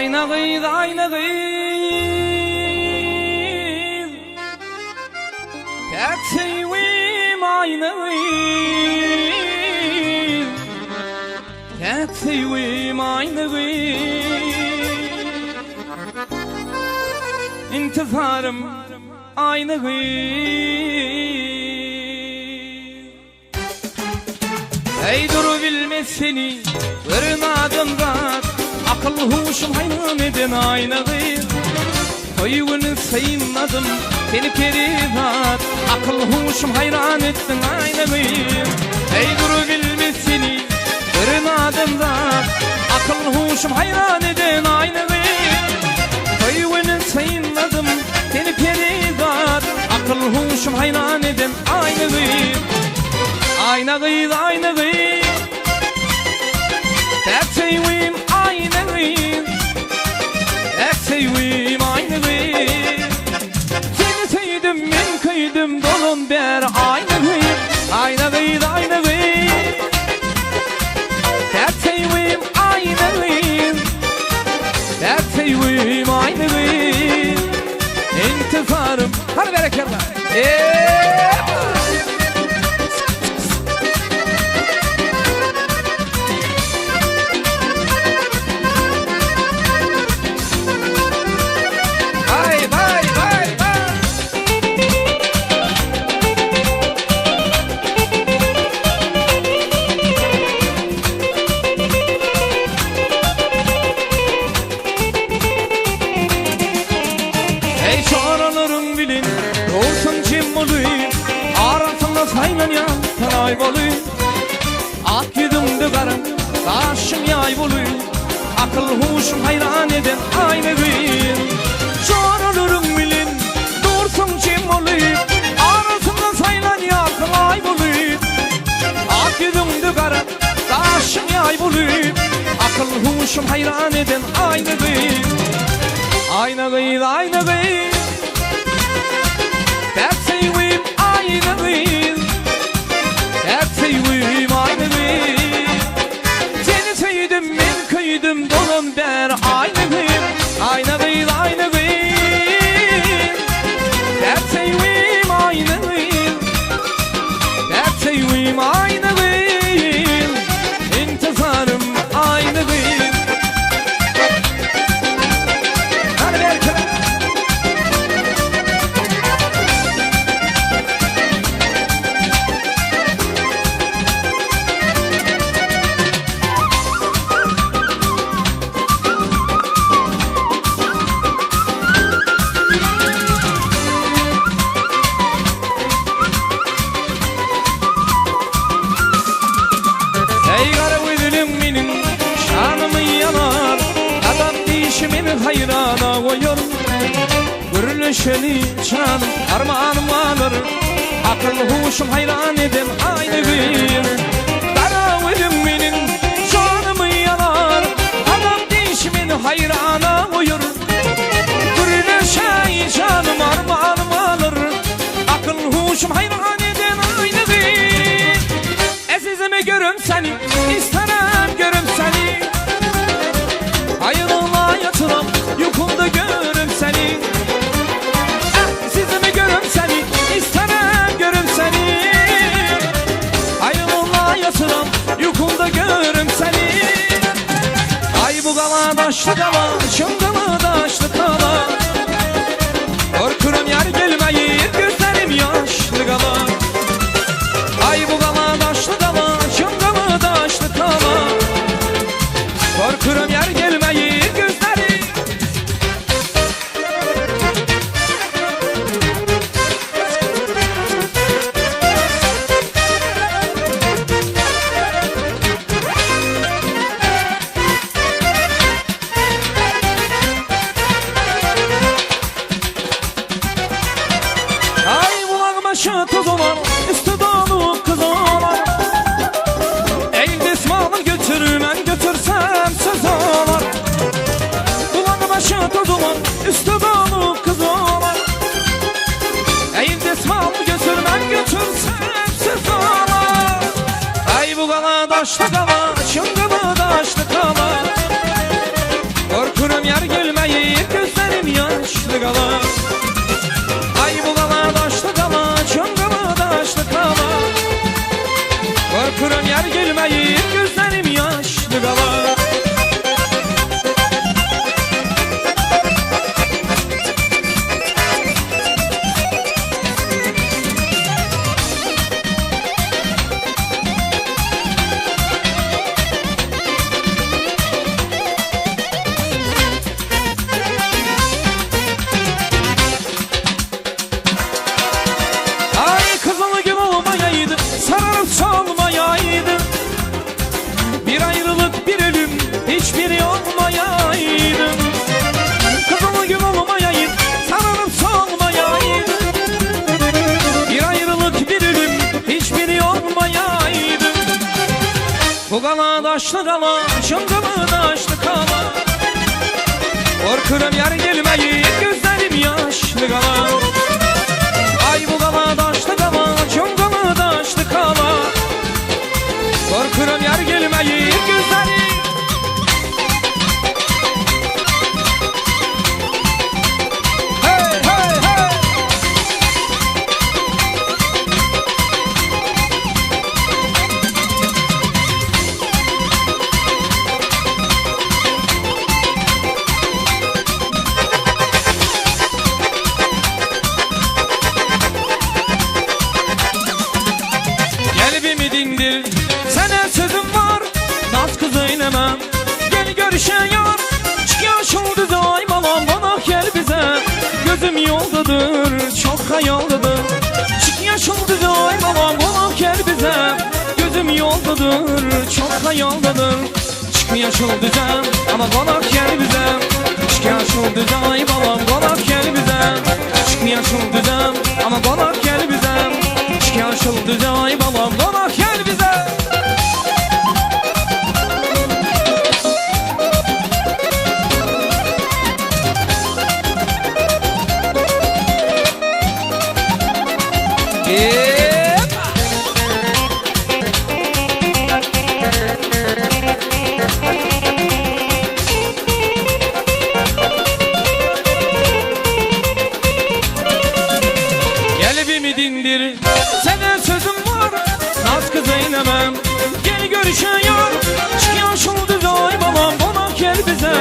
Aýna gyz, aýna gyz. Täk söýgim aýna gyz. Täk söýgim aýna gyz. Intizarym aýna gyz. Eý durubilmez seni gören adamzat Akyl huşum haýran eden aýna gyz Toý güni synladym seni perizat Akyl huşum haýran etdiň aýna gyz Eý durubilmez seni gören adamzat Akyl huşum haýran eden aýna gyz Toý güni synladym seni perizat Akyl huşum haýran eden Aýna gyz, aýna gyz, aýna gyz Täk söýgim aýna gyz Täk söýgim aýna gyz Seni söýdüm, men köýdüm, dolan bäri aýna gyz Aýna gyz, aýna gyz Täk söýgim aýna gyz Täk söýgim aýna gyz Intizarym, hany berekella! Eý çoralaryň bilin Dursun kim boly Arasynda saýlanýan sanaý boly Ak ýüzüňde gara Gaşyň ýaý boly Akyl huşum haýran eden aýna gyz Çoralaryň bilin Dursun kim boly Arasynda saýlanýan sanaý boly Ak ýüzüňde gara Gaşyň ýaý boly Akyl huşum haýran eden aýna gyz Aýna gyz aýna gyz Täk söýgim aýna gyz Täk söýgim aýna gyz Seni söýdüm men köýdüm dolan bäri aýna gyz Aýna gyz aýna gyz Täk söýgim aýna gyz Täk söýgim aýna gyz Intizarym aýna gyz Hany berkele. Eý gara gözülim meniň şanymy ýalar Gadam dişi meni haýrana goýar Gürleşeli janym armanym galar Akyl huşum haýran eden aýna gyz Gara gözüm meniň janymy ýalar Gadam dişi meni haýrana goýar Gürleşeý janym armanym galar Akyl huşum haýran eden aýna gyz Ezizimi görüm seni, istenem görüm seni Ayrılma yatıram, yukumda görüm seni Ezizimi görüm seni, istenem görüm seni Ayrılma yatıram, yukumda görüm seni Ay bu qala daşlı qala, çınqılı daşlı qala Korkuram yar gelmeyi, gözlerim yaşlı qala Ay bu qala daşlı qala, çınqılı daşlı qala Korkuram yar gelmeyi, gözlerim Ay bulak başı tuz olar, üstü dolu kız olar Ey desmalı götür, ben götürsem söz olar Bulak başı tuz olar, üstü dolu kız olar Ey desmalı götür, ben götürsem söz olar Ay bu qala daşlı qala, çıngılı daşlı qala Korkuram yar. daşly gala, Çongaly daşly gala. Korkuram yar gelmeyi, gözlerim yaşlı gala. Ay bu gala daşlı gala, Çongalı daşlı gala. Korkuram yar gelmeyi, gözlerim. Hey hey hey! Kalbimi dindir Sana sözüm var Naz kız eylemem. Gel görüşe yar Çık yaşıl düze ay balam bana gel bize. Gözüm yoldadır çok hayaldadır. Çık yaşıl düze ay balam bana gel bize. Gözüm yoldadır çok hayaldadır. Çık yaşıl düze ama bana gel bize. Çık yaşıl düze ay balam bana gel bize. Çık yaşıl düze ama bana gel bize. Çık yaşıl düze ay balam bana gel bize. Yep. Kalbimi dindir Sana sözüm var Naz kız eylemem. Gel görüşe yar Çık yaşıl düze ay balam Bana gel bize.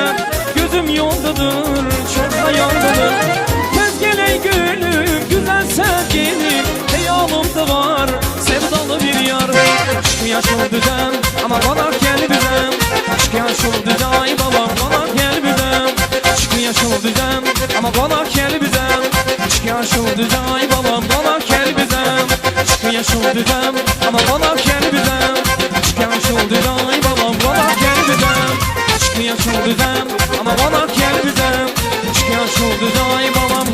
Gözüm yoldadır Çok hayaldadır. Tez gel ey gülüm Güzel sevgilim. Heyalımda var Sevdalı bir yar. Çık yaşıl düzem Ama bana gel bize. Çık yaşıl düze ay balam Bana gel bize. Çık yaşıl düzem Ama bana gel bize. Çık yaşıl düze ay balam Bana gel bize. Çık yaşıl düzem Ama bana gel bize. Çık yaşıl düze ay balam Bana gel bize. Çık yaşıl düzem Ama bana gel bize. Çık yaşıl düze ay balam.